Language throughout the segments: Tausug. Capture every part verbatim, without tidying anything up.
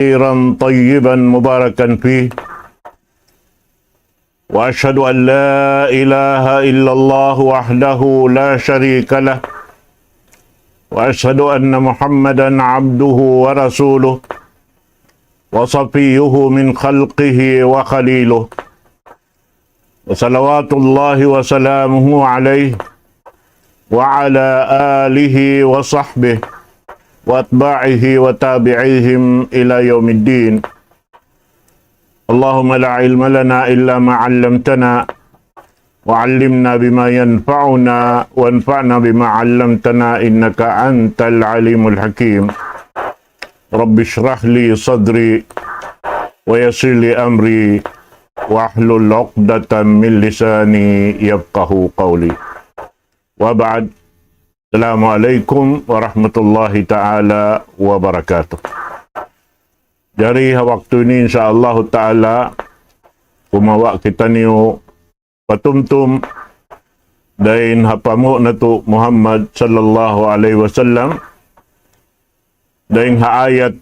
كثيرا طيبا مباركا فيه. وأشهد أن لا إله إلا الله وحده لا شريك له، وأشهد أن محمدا عبده ورسوله وصفيه من خلقه وخليله، وصلوات الله وسلامه عليه وعلى آله وصحبه وأتباعه وتابعيهم إلى يوم الدين. اللهم لا علم لنا إلا ما علمتنا، وعلمنا بما ينفعنا، وانفعنا بما علمتنا، إنك أنت العليم الحكيم. رب اشرح لي صدري، ويسر لي أمري، واحلل عقدة من لساني يفقهوا قولي. وبعد. السلام عليكم ورحمة الله تعالى وبركاته. Jari ha waktu ini, insya Allah Ta'ala, kumawa' kitaniyu patumtum dayn ha panghu' natu' Muhammad sallallahu alayhi wasallam, dayn ha ayat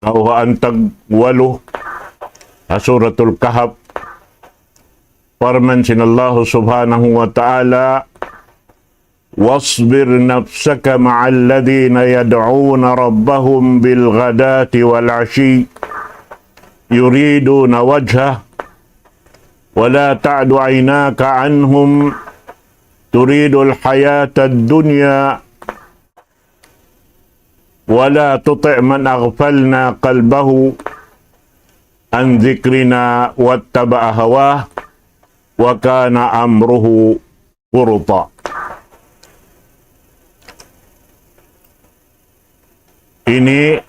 kawhaan tag walu ha Suratul Kahf. Parman sin Allah Subhanahu wa Ta'ala, واصبر نفسك مع الذين يدعون ربهم بالغداة والعشي يريدون وجهه ولا تعد عيناك عنهم تريد الحياة الدنيا ولا تطع من أغفلنا قلبه عن ذكرنا واتبع هواه وكان أمره فرطا. Ini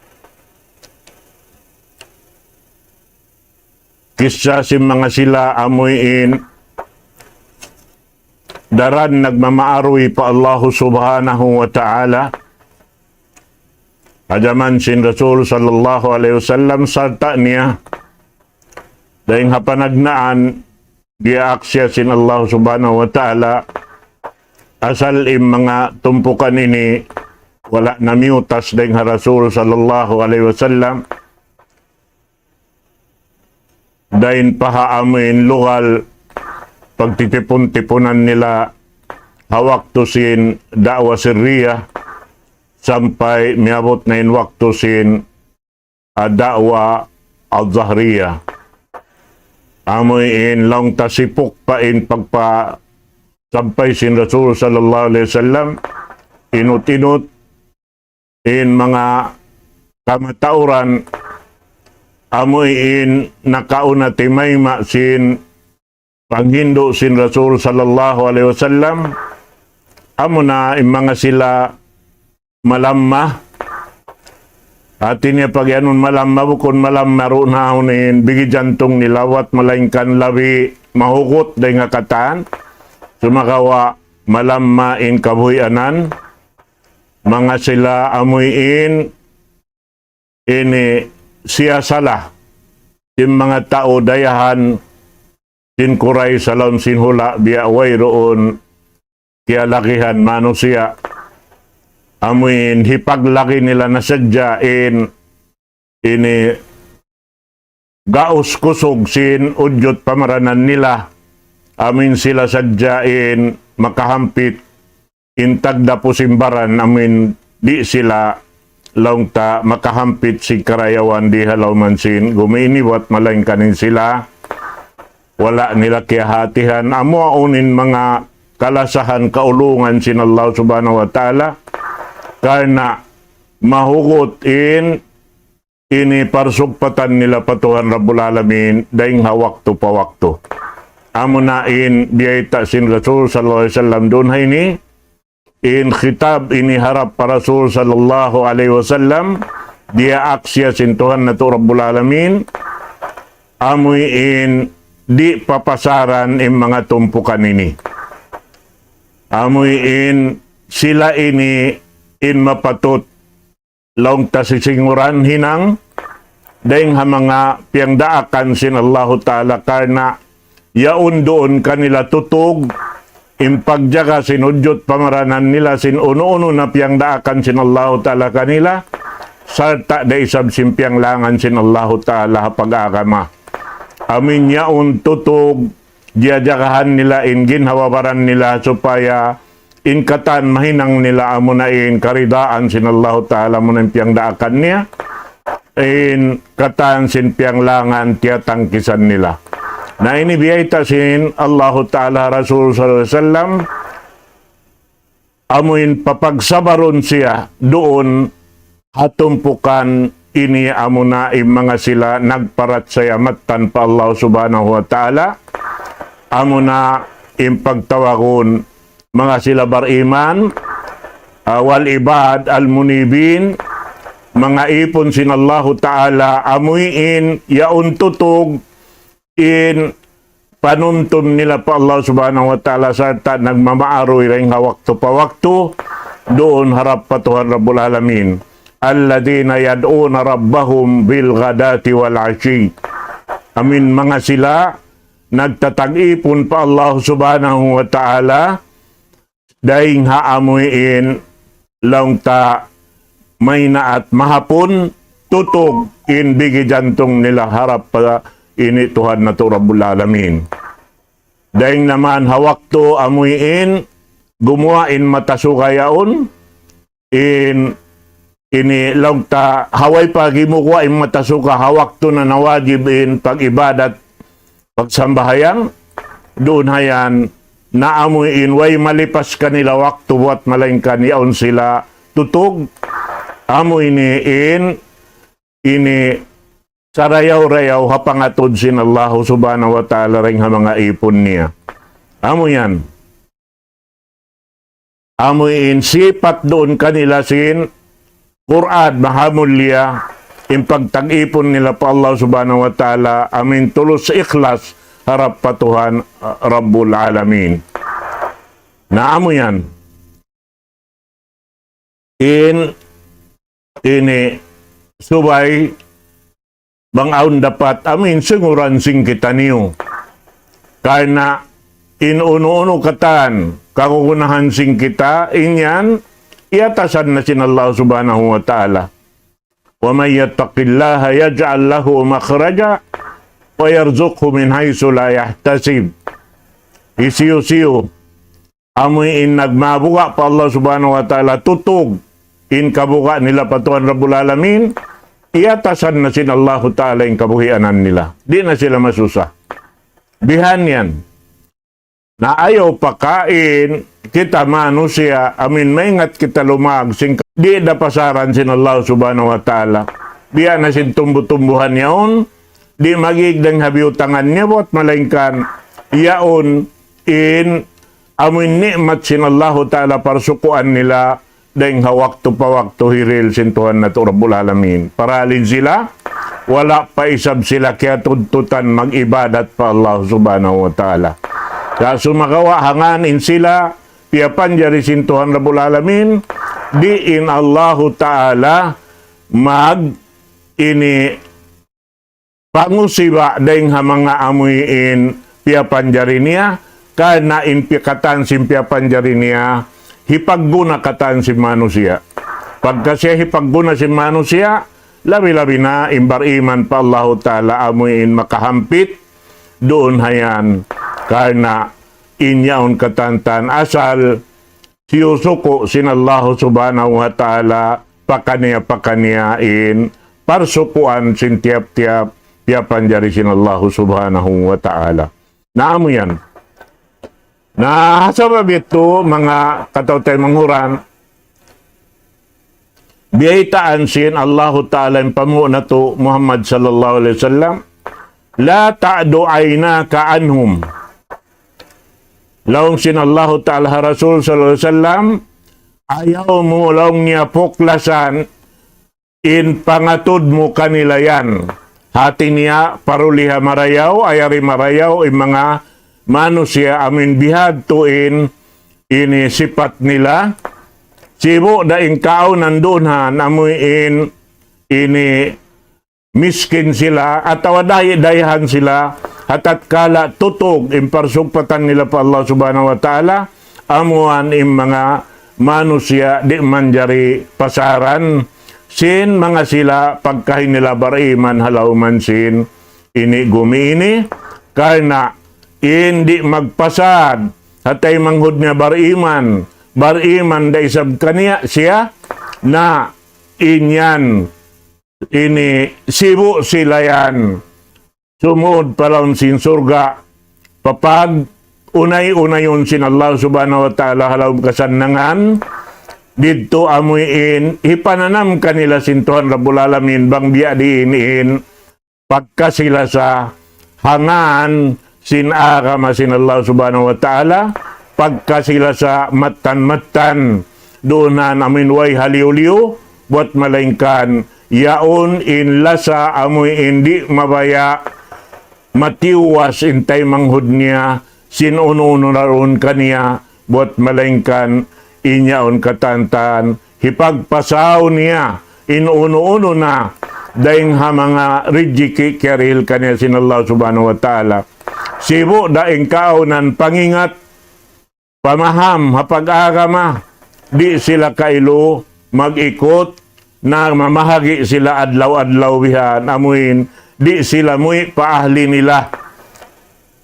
kissa sin manga sila amuin daran nagmamaaruy pa Allahu Subhanahu wa Ta'ala. Ha jaman sin Rasul sallallahu alayhi wasallam sarta' niya, dayn ha panagnaan diyaak siya sin Allah Subhanahu wa Ta'ala, asal in manga tumpukan ini wala' namiyutas dayn ha Rasul sallallahu alayhi wasallam. Dayn pa ha amuin lugal pagtitipun-tipunan nila ha waktu sin da'wa sirriya sampay miyabut na in waktu sin, ah, da'wa al-zahriya. Amuin laung ta sipuk pa in pagpasampay sin Rasul sallallahu alayhi wasallam, inut-inut in manga kamatauran, amuin nakauna timayma' sin panghindu' sin Rasul sallallahu alayhi wasallam, amuna in manga sila malamma. Hati niya pagiyanun malamma, bukun malamma duun ha unu in bigi jantung nila, bat malaingkan labi mahugut dayn ha katan. Sumagawa' malamma in kabuhianan, manga sila amuin ini siyasala sin manga tau dayahan sin Quraysh ha lawm sin hula' biya' wayruun kiyalagihan manusiya'. Amuin hipaglagi nila na sadja in ini gaus kusug sin ujud pamaranan nila, amuin sila sadja in makahampit in tagdapu sin baran, amuin di' sila laung ta makahampit sin karayawan di ha lawman sin gumi ini, bat malaingkan in sila wala' nila kiyahatihan amu awn in manga kalasahan kaulungan sin Allah Subhanahu wa Ta'ala, karna' mahugut in ini parsugpatan nila pa Tuhan Rabbul Alamin dayn ha waktu pa waktu. Amuna in biyayta' sin Rasul sallallahu alayhi wasallam duun ha ini, in khitab ini harap pa Rasul sallallahu alayhi wasallam, diyaak siya sin Tuhan natu' Rabbul Alamin, amuin di' papasaran in manga tumpukan ini. Amuin sila ini in mapatut laung ta sisinguran hinang dayn ha manga piyangdaakan sin Allahu Ta'ala, karna' yaun duun kanila tutug in pagjaga sin ujud pamaranan nila sin unu-unu na piyangdaakan sin Allahu Ta'ala kanila, sarta' da isab sin piyanglangan sin Allahu Ta'ala ha pag-agama. Amu in yaun tutug, jajagahan nila in ginhawa-baran nila supaya in katan mahinang nila amuna in karidaan sin Allahu Ta'ala, amuna in piyangdaakan niya, in katan sin piyanglangan tiyatangkisan nila. Na ini biyayta' sin Allahu Ta'ala Rasul sallallahu alayhi wasallam, amu in papagsabarun siya duun ha tumpukan ini, amuna in manga sila nagparachaya mattan pa Allah Subhanahu wa Ta'ala, amuna in pagtawagun manga sila bariman, ah, wal ibad al munibin, manga ipun sin Allahu Ta'ala, amuin yaun tutug in panuntun nila pa Allah Subhanahu wa Ta'ala sarta' nagmamaaruy dayn ha waktu pa waktu duun harap pa Tuhan Rabbul Alamin. الذين يدعون ربهم بالغداة والعشي. Amuin manga sila nagtatag-ipun pa Allah Subhanahu wa Ta'ala dayn ha amuin laung ta maynaat mahapun, tutug in bigi jantung nila harap pa ini Tuhan natu' Rabbul Alamin. Dayn naman ha waktu amuin gumuwa' in mata suga yaun, in ini laung ta ha way pa gimuguwa' in mata suga ha waktu na nawajib in pag-ibadat, pagsambahayang, duun hayan, na amuin way malipas kanila waktu buwat malaingkan yaun sila tutug, amu ini in, ini sarayaw-rayaw ha pangatud sin Allahu Subhanahu wa Ta'ala dayn ha manga ipun niya. Amu yan. Amu in sipat duun kanila sin Qur'an mahamulliya, in pagtag-ipun nila pa Allah Subhanahu wa Ta'ala, amuin tulus ikhlas harap pa Tuhan, ah, Rabbul Alamin. Na amu yan. In ini subay bang awn dapat amuin singuran sin kitaniyu. Karna' in unu-unu katan kagunahan sin kita, in yan, iyatasan na sin Allah Subhanahu wa Ta'ala. ومن يتق الله يجعل له مخرجا ويرزقه من حيث لا يحتسب. Hisiyu-siyu amuin nagmabuga' pa Allah Subhanahu wa Ta'ala, tutug in kabuga' nila pa Tuhan Rabbul Alamin, iyatasan na sin Allahu Ta'ala in kabuhianan nila. Di' na sila masusa. Bihan yan. Na ayaw pakain kita manusiya', amuin maingat kita lumag sin ka-, di' da pasaran sin Allah Subhanahu wa Ta'ala. Biya' na sin tumbu-tumbuhan yaun, di' magig dayn ha biyutangan niya buwat malaingkan yaun in amuin ni'mat sin Allahu Ta'ala parsukuan nila dayn ha waktu pa waktu hirihil sin Tuhan natu' Rabbul Alamin. Paralin sila, wala' pa isab sila kiyatudtutan mag-ibadat pa Allah Subhanahu wa Ta'ala. Sa' sumagawa' hangkan in sila piyapanjari sin Tuhan Rabbul Alamin, di' in Allahu Ta'ala mag ini pangusiba dayn ha manga amuin piyapanjari niya, karna' in pikatan sin piyapanjari niya, hipagguna katan sin manusiya'. Pagka siya hipagguna sin manusiya', labi-labi na in bariman pa Allahu Ta'ala amuin makahampit, duun hayan, karna' in yaun katantan asal, siyusuku' sin Allahu Subhanahu wa Ta'ala pakaniya-pakaniya in parsukuan sin tiyap-tiyap piyapanjari sin Allahu Subhanahu wa Ta'ala. Na amu yan. Na ha sabab yadtu, manga kataw-taymanghuran, biyaytaan sin Allahu Ta'ala in panghu' natu' Muhammad sallallahu alayhi wasallam, لا تعد عيناك عنهم. Laung sin Allahu Ta'ala ha Rasul sallallahu alayhi wasallam, ayaw mu laung niya puklasan in pangatud mu kanila yan. Hati niya, paruliha marayaw, ayari marayaw, in manga manusiya' amuin bihadtu in ini sipat nila. Sibu' da in kaawnan duun han, amuin ini miskin sila, atawa dayi-dayahan sila, ha tatkala tutug in parsugpatan nila pa Allah Subhanahu wa Ta'ala, amuan in manga manusiya' di' manjari pasaran, sin manga sila pagkahi nila bariman ha lawm sin ini gumi ini, karna' in di' magpasad ha taymanghud niya bariman, bariman da isab kaniya siya, na in yan ini sibu' sila yan sumud pa lawm sin surga', papag-unay-unayun sin Allah Subhanahu wa Ta'ala ha lawm kasannangan, didtu amuin hipananam kanila sin Tuhan Rabbul Alamin bang biya' diin in pagkasilasa ha ngan sin agama sin Allah Subhanahu wa Ta'ala, pagkasilasa mattan-mattan, duun na amuin way haliyu-liyu, buwat malaingkan yaun in lasa amuin di' mabaya' matiwas in taymanghud niya sin unu-unu na duun kaniya, buwat malaingkan in yaun katantan hipagpasaw niya in unu-unu na dayng ha manga rijiki kiyarihil kaniya sin Allah Subhanahu wa Ta'ala. Sibu' da in kaawnan pangingat, pamaham ha pag-agama, di' sila kailu mag-ikut, na mamahagi' sila adlaw-adlaw bihan, amuin di' sila muwi' pa ahli nila.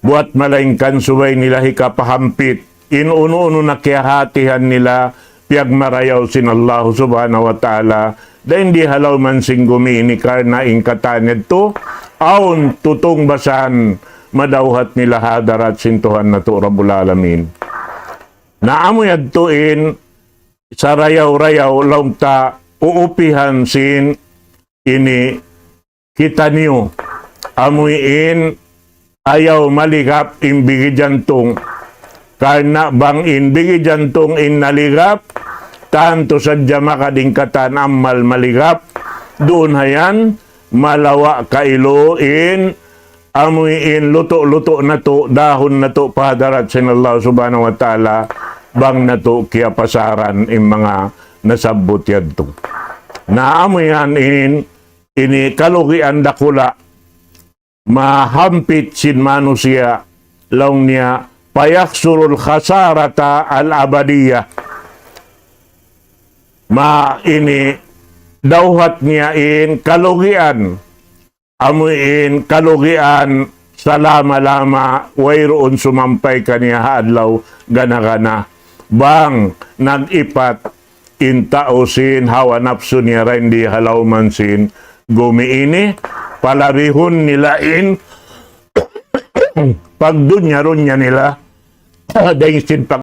Buwat malaingkan subay nila hikapahampit in unu-unu na kiyahatihan nila piyagmarayaw sin Allah Subhanahu wa Ta'ala, dayn di ha lawm sin gumi ini karna' in katan yadtu awn tutungbasan madawhat nila ha hadarat sin Tuhan natu' Rabbul Alamin. Na amu yadtu in sarayaw-rayaw laung ta uupihan sin ini kitaniyu. Amuin ayaw maligap in bigi jantung. Karna' bang in bigi jantung in naligap, tantu sadja makadingkatan amal maligap. Duun hayan, malawa' kailu in amuin lutu'-lutu' natu', dahun natu' pa hadarat sin Allah Subhanahu wa Ta'ala, bang natu' kiyapasaran in manga nasabbut yadtu. Na amuin in ini kalugian dakula' mahampit sin manusiya', laung niya, فيخسر الخسارة الأبدية. Ma ini dawhat niya in kalugian, amuin kalugian salama-lama, wayruun sumampay kaniya ha adlaw gana-gana. Bang nag-ipat in tau sin hawa napsu niya dayn di ha lawm sin gumi ini, palabihun nila in pagdunya-dunya nila, dayn sin pag